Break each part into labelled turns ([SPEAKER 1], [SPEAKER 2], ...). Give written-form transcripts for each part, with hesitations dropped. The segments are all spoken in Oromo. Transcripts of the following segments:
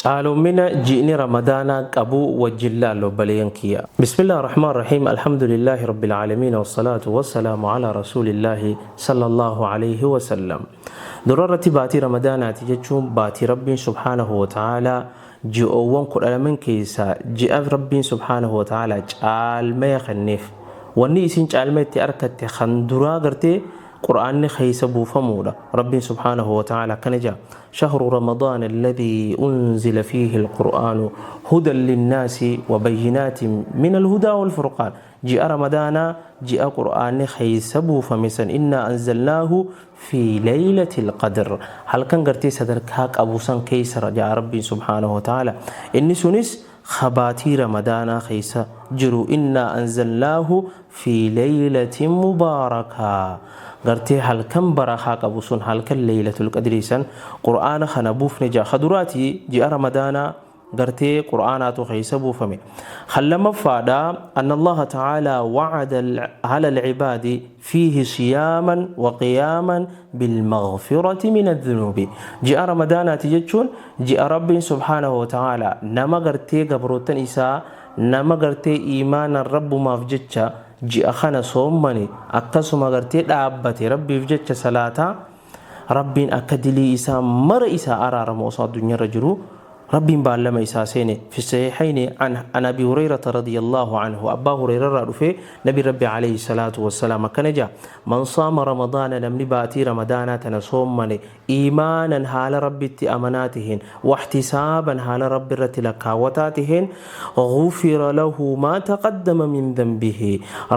[SPEAKER 1] Caaloommina ji'ni Ramadaanaa qabu wajjin laallu obboleeyyan kiyya. Bismillah ar-Rahmaan ar-Rahiim Alhamdulillaahi Rabbil Aalamiin Wassalaatu wassalaamu alaa Rasuulillaahi Sallallahu alayhi wasallam. Dura irratti baatii Ramadaanaati jechuun baatii Rabbiin subhaanahu wa ta'aalaa ji'oowwan 12 keessaa ji'a Rabbiin subhaanahu wa ta'aalaa caalmaya kenneef. Wanni isiin caalmaya itti arkatte kan duraa gartee Qur'aanni keessa buufamuudha. Rabbiin subhaanahu wa ta'aalaa akkana jedha. Shahru Ramadaana alladhii unzila fiihi alqur'aanu hudan linnaasi wa bayyinaatin min alhudaa wal furqaan. Ji'a Ramadaanaa ji'a Qur'aanni keessa buufame san innaa anzalnaahu fi laylatil qadr. Halkan gartee sadarkaa qabu san keessa ja'a Rabbiin subhaanahu wa ta'aala. Inni sunis ka baatii Ramadaanaa keessa jiru innaa anzalnaahu fii laylatin mubaarakaa gartee halkan barakaa qabu sun halkan laylatul qadrii san qur'aana kana buufne ja'a ka duraati ji'a Ramadaanaa gartee qur'aanaatu keessa buufame kan lammaffaadha anna Allaha ta'aalaa wa'ada ala al-ibaadi fiihi siyaaman wa qiyaaman bilmaghfirati min adh-dhunuubi. Ji'a Ramadaanaati jechuun ji'a Rabbiin subhaanahu wa ta'aalaa nama gartee gabroottan isaa nama gartee iimaanan Rabbumaaf jecha ji'a kana soommane akkasuma gartee dhaabbate Rabbiif jecha salaataa Rabbiin akka dilii isaa mara isaa araaramu osoo addunyaarra jiruu Rabbiin baallama isaa seene fi sahiihayni an an abi hurayrata radiyallahu anhu abbaa hurayrarraa dhufee nabi rabbi alayhi salaatu wassalaam akkana ja'a man saama ramadaana namni baatii ramadaanaa tana soommane iimaanan haala rabbitti amanaa taheen waxtisaaban haala rabbi irratti lakkaawwataa taheen gufira lahu maa taqaddama min dhanbihi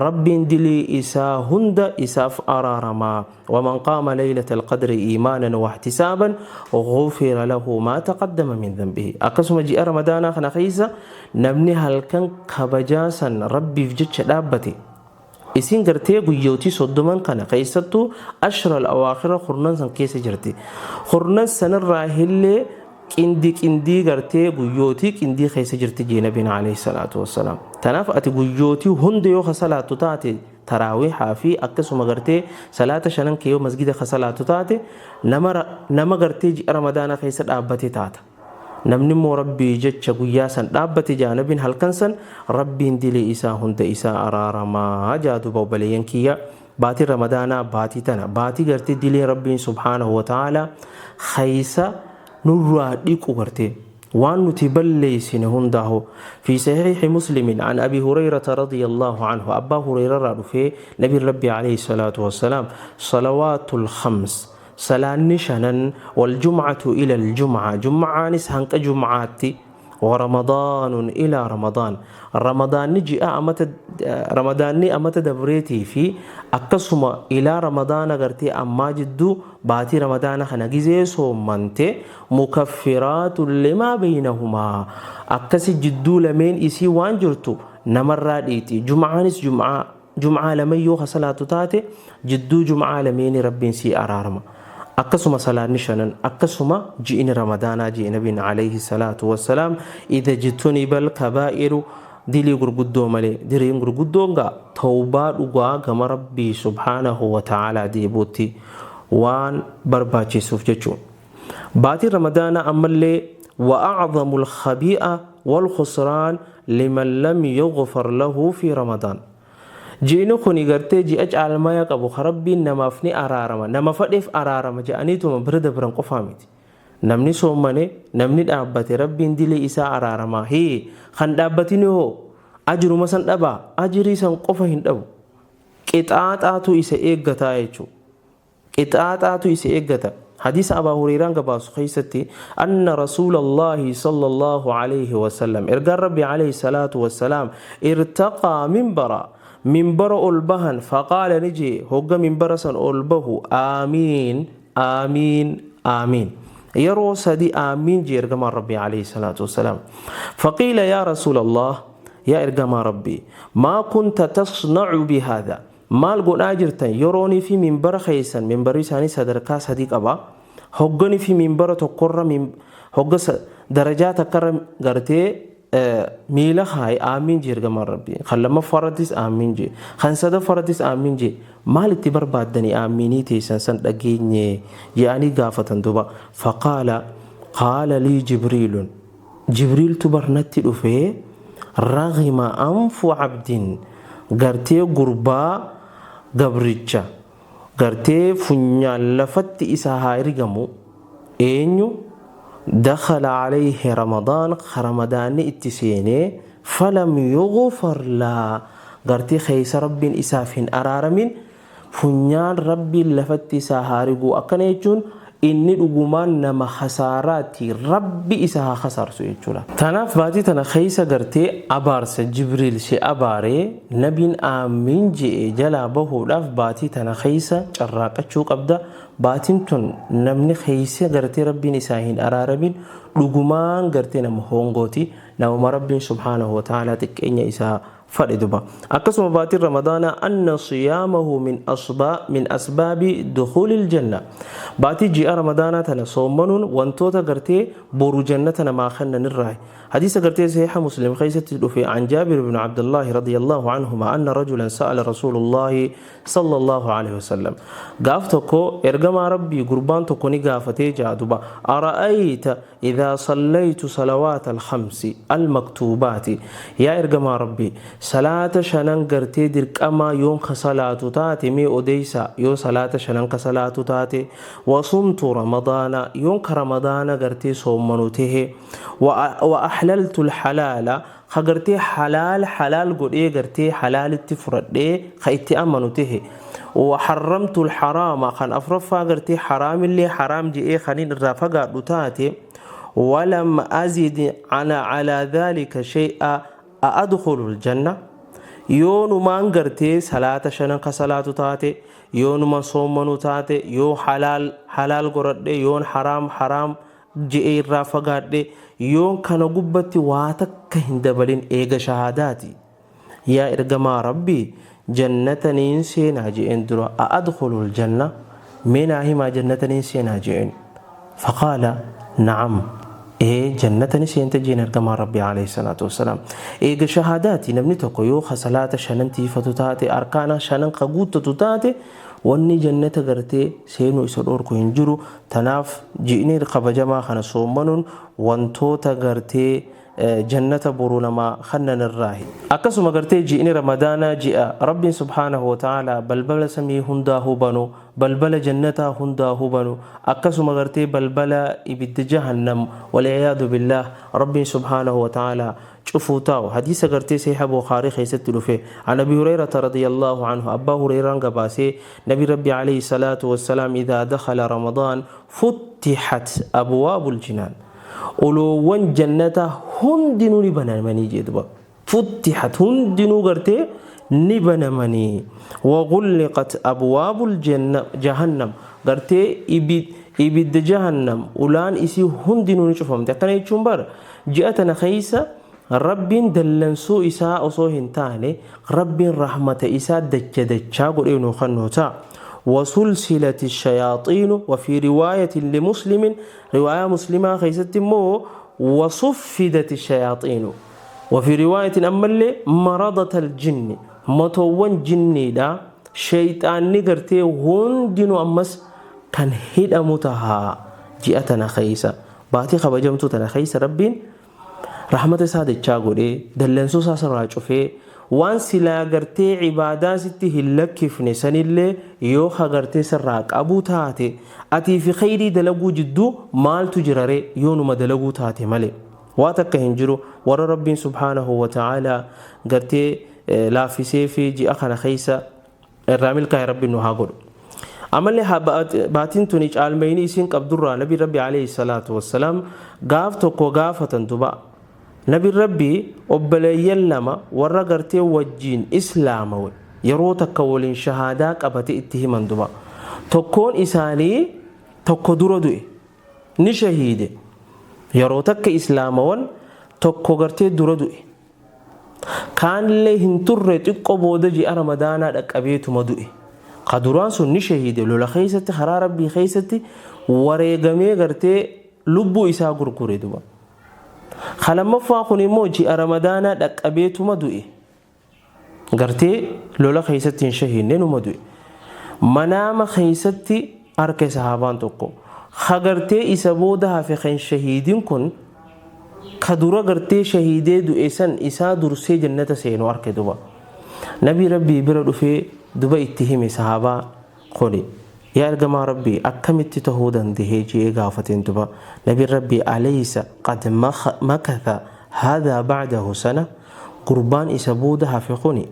[SPEAKER 1] rabbiin dilii isaa hunda isaaf araarama. Waman qaama laylatal qadri iimaanan wahtisaaban ghufira lahu maa taqaddama min dhanbihi. Akkasuma ji'a Ramadaanaa kana keessa namni halkan kabajaa san Rabbiif jecha dhaabbate isiin gartee guyyootii soddoman kana keessattuu ashral awaakhira kurnan san keessa jirti. Kurnan sanirraa illee qindi qindii gartee guyyootii qindii keessa jirti jee nabiin alayhi salaatu wassalaam. Tanaaf ati guyyootii hunda yoo ka salaattu taate taraawiihaa fi akkasuma gartee salaata shanan kee yoo masgida ka salaatu taate nama nama gartee ji'a ramadaanaa keessa dhaabbate taata. Namni immoo Rabbii jecha guyyaa san dhaabbate jaa nabiin halkan san Rabbiin dilii isaa hunda isaa araaramaa jaa duuba obboleeyyan kiyya baatiin ramadaanaa baatii tana baatii gartee diliin Rabbiin subhaanahu wa ta'aalaa keessa nurraa dhiqu gartee Waan nuti balleeysine hundaahu. Fi sahiihi Muslimin an Abi Hurayrata radiyallaahu anhu Abbaa Hurayrarraa dhufee Nabiin Rabbii aleyhi salaatu wassalaam Salawaatul khams Salaanni shanan wal jum'atu ilal jum'a Jum'aanis hanqa jum'aatti wa Ramadaanun ilaa Ramadaan Ramadaanni ji'a amata Ramadaanni amata dabreetii fi akkasuma ilaa Ramadaana gartee ammaa jidduu baatii Ramadaana kana gizee soommante mukaffiraatun limaa beynahumaa akkasi jidduu lameen isii waan jirtu namarraa dhiiyxi jum'aanis jum'aa jum'aa laman yoo ka salaattu taate jidduu jum'aa lameeni Rabbiin sii araarama akkasuma salaanni shanan akkasuma ji'ini ramadaanaa ji'e nabiin alayhi salaatu wassalaam idha jtunibal kabaa'iru dilii gurguddoo malee diliin gurguddoon gaa tawbaa dhugaa gama Rabbii subhaanahu wa ta'aalaa deebuutti waan barbaachisuuf jechuun. Baatiin Ramadaanaa ammallee wa a'zamul khabii'a wal khusraan liman lam yughfar lahu fi Ramadaan. Ji'ni kuni gartee ji'a caalmaya qabu ka Rabbiin namaaf ni araarama, nama fadheef araarama ja'aniituma bira dabran qofaa miti. Namni soommane, namni dhaabbate Rabbiin dilii isaa araaramaa. Hii, kan dhaabbatini hoo? Ajruma san dhabaa? Ajrii san qofa hin dhabu. Qixaaxaatu isa eeggataa jechuudha. Qixaaxaatu isa eeggata. Hadiisa Abaa Hureyraan gabaasu keessatti anna Rasuulallaahi sallallaahu alayhi wasallam ergaan Rabbii alayhi salaatu wassalaam irtaqaa minbara minbara ol bahan faqaala ni jee hogga minbara san ol bahu aamiin aamiin aamiin yeroo sadi aamiin jee ergamaan Rabbii alayhi salaatu wassalaam faqiila yaa Rasuulallaah yaa ergamaa Rabbii maa kunta tasna'u bihaadha Maal godhaa jirtan yeroonii fi minbara keessan minbarri isaanii sadarkaa sadi qaba hoggani fi minbara tokkorra hogga darajaa takkarra gartee miila kaaye aamiin jee ergamaan rabbii kan lammaffaa irrattis aamiin jee kan sadaffaa irrattis aamiin jee maal itti barbaaddanii aamiinii teessan san dhageenye je'anii gaafatan duba faqaala qaala lii jibriilun Jibriiltu barnatti dhufee raghima anfu abdin gartee gurbaa gabricha gartee funyaan lafatti isa haa ergamu eenyu dakhala alayhi ramadaan ramadaanni itti seenee falam yughfar laa gartee keeysa Rabbiin isaaf hin araaramin funyaan Rabbiin lafatti isaa haa rigu. Akkana jechuun inni dhugumaan nama khasaaraati, Rabbi isa haa khasaarsu jechuudha. Tanaaf baatii tana keeysa gartee abaarsa Jibriil si abaaree nabiin aamiin je'e jalaa bahuudhaaf baatii tana keeysa carraaqachuu qabda. Baatiin tun namni keeysa gartee Rabbiin isaa hin araaramin dhugumaan gartee nama hongooti, namuma Rabbiin subhaanahu wa ta'aalaa xiqqeenya isaa fadhe duba. Akkasuma baatiin Ramadaanaa anna siyaamahu min asbaa min asbaabi dukhulil janna. Baatii ji'a Ramadaanaa tana soommanuun wantoota gartee boru jannata namaa kennan irraa. Hadiisa gartee sahiha Muslim keessatti dhufe an Jaabir ibn Abdullahi radiyallahu anhuma anna rajulan sa'ala Rasulullahi sallallahu alaihi wasallam. Gaaf tokko ergamaa Rabbii gurbaan tokko ni gaafatee jaa duba. Ara'ayta idhaa sallaytu salawaata al-khamsi al-maktuubaati. Yaa ergamaa Rabbii, salaata shanan gartee dirqamaa yoon ka salaatu taate mee odeeysaa, yoo salaata shanan ka salaatu taate, wa sumtu ramadaana, yoon ka ramadaana gartee soommanu tehe, wa ahlaltu al-halaala, ka gartee halaal halaal godhee gartee halaalitti furadhee ka itti amanu tehe, wa harramtu al-haraama, kan afraffaa gartee haraamillee haraam je'ee kanin irraa fagaadhu taate, walam azid ala dhalika shay'a a adkhulu al-janna. Yoonumaan gartee salaata shanan ka salaatu taate, yoonuma soommanu taate, yoo halaal halaal godhadhe, yoon haraam haraam je'ee irraa fagaadhe, yoon kana gubbatti waa takka hin dabalin eega shahaadaati, yaa ergamaa Rabbii jannata niin seenaa je'een dura. A adkhulu aljanna, mee naa himaa, jannata niin seenaa je'een. Faqaala na'am, ee jannata ni seenta jeen ergamaa Rabbii alayhi salaatu wassalaam. Eega shahaadaati namni tokko yoo ka salaata shanan tiifatu taate, arkaana shanan ka guuttatu taate, wanni jannata gartee seenuu isa dhoorku hin jiru. Tanaaf ji'ni kabajamaa kana soommanuun wantoota gartee jannata boru namaa kannan irraahi. Akkasuma gartee ji'ni Ramadaanaa ji'a Rabbiin subhaanahu wa ta'aalaa balbala samii hundaa hubanu, balbala jannataa hundaa hubanu, akkasuma gartee balbala ibidda jahannam wal'iyaadu billaah Rabbiin subhaanahu wa ta'aalaa cufuu taa'u. Hadiisa gartee sahiha Bukhaarii keessatti dhufe an Abi Hurayrata radiyallahu anhu, Abbaa Hurayraan gabaasee, Nabi Rabbi alayhi salaatu wassalaam idhaa dakhala Ramadaan futtihat abwaabul jinaan, uloowwan jannataa hundinuu ni banamanii jee duba. Futtihat, hundinuu gartee ni banamanii, wagulliqat abwaabul jahannam, gartee ibidda jahannam ulaan isii hundinuu ni cufamte. Akkana jechuun bar ji'a tana keessa Rabbiin dallansuu isaa osoo hin taane Rabbiin rahmata isaa dacha dachaa godhee nuu kennuu ta'a. Wasulsilati shayaaxiinu, wafii riwaayatin limuslimin, riwaayaa muslimaa keessatti immoo wasuffidati shayaaxiinu, wafii riwaayatin ammallee maradatal jinni, matoowwan jinniidha, shayxaanni gartee hundinuu ammas kan hidhamu taha ji'a tana keessa. Baatii kabajamtuu tana keessa Rabbiin rahmata isaa dachaa godhee dallansuu isaa sirraa cufee waan silaa gartee ibaadaa sitti hin lakkifne sanillee yoo ka gartee sirraa qabu taate, atii fi khayrii dalaguu jidduu maaltu jirare? Yoo numa dalaguu taate malee waa takka hin jiru. Warra Rabbiin subhaanahu wa ta'aalaa gartee laaffisee fi ji'a kana keessa irraa milkaa'e Rabbiin nu haa godhu. Amallee baatiin tuni caalmayni isiin qabdurraa Nabi Rabbi alayhi salaatu wassalaam gaaf tokko gaafatan duba. Nabi Rabbi obboleeyyan lama warra gartee wajjiin islaamawe yeroo takka waliin shahaadaa qabate itti himan duba. Tokkoon isaanii tokko dura du'e, ni shahiide. Yeroo takka islaamawan tokko gartee dura du'e. Kaanillee hin turre, xiqqoo booda ji'a Ramadaanaa dhaqqabeetuma du'e. Ka duraan sun ni shahiide, lola keessatti karaa Rabbii keessatti wareegamee gartee lubbuu isaa gurgure duba. Ka lammaffaa kun immoo ji'a Ramadaanaa dhaqqabeetuma du'e. Gartee lola keessatti hin shahiinne, numa du'e. Manaama keessatti arke sahaabaan tokko. Ka gartee isa booda hafe kan shahiidin kun Ka dura gartee shahiidee du'e san isaa dursee jannata seenu arke. Duba nabii Rabbii bira dhufee duba itti hime sahaabaa kuni. Yaa ergamaa Rabbii, akkamitti tahuu dandahee je'ee gaafateen. Duba nabiin Rabbii, alaysa qad makatha haadhaa ba'dahu sana, gurbaan isa booda hafe kuni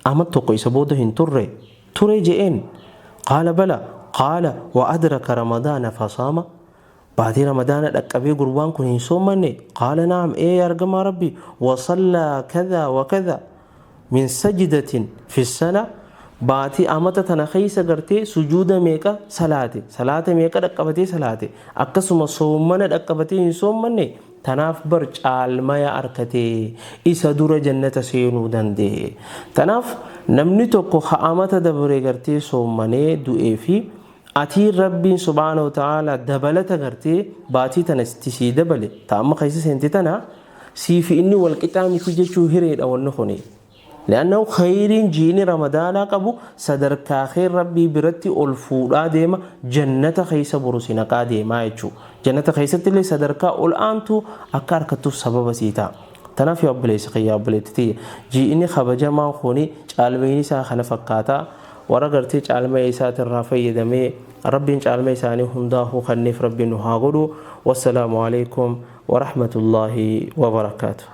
[SPEAKER 1] ama tokko isa booda hin turre ture je'een. Qaala bala. Qaala wa adraka ramadaana fasaama, baatii Ramadaana dhaqqabee gurbaan kun hin soommanne? Qaala na'am, ee yaa ergamaa Rabbi. Wasallaa kadhaa wa kadhaa min sajdatin fi sana, baatii amata tana keessa gartee sujuuda meeqa salaate, salaata meeqa dhaqqabatee salaate, akkasuma soommana dhaqqabatee hin soommanne? Tanaaf bar caalmaya arkatee isa dura jannata seenuu danda'e. Tanaaf namni tokko ka amata dabre gartee soommanee du'ee fi atiin Rabbiin subhaanahu wa ta'ala dabalata gartee baatii tana sii dabale, ta amma keessa seente tana, siifi inni wal qixaa miti jechuu hireedha wanni kuni. Li'annahu khayriin jiini Ramadaanaa qabu sadarkaa kee Rabbii biratti ol fuudhaa deema, jannata keessa boru si naqaa deemaa jechuudha. Jannata keessatti illee sadarkaa ol aantu akka harkattuuf sababa sii ta'a. Tanaaf yaa obboleessa kiyya, obboleetti tiyya, ji'ini kabajamaan kuni caalmayni isaa kana fakkaata. Warra gartee caalmaya isaatirraa fayyadamee Rabbiin caalmaya isaanii hundaahuu kanneef Rabbiin nu haa godhu. Wassalaamu alaikum warahmatullaahi wabarakaatu.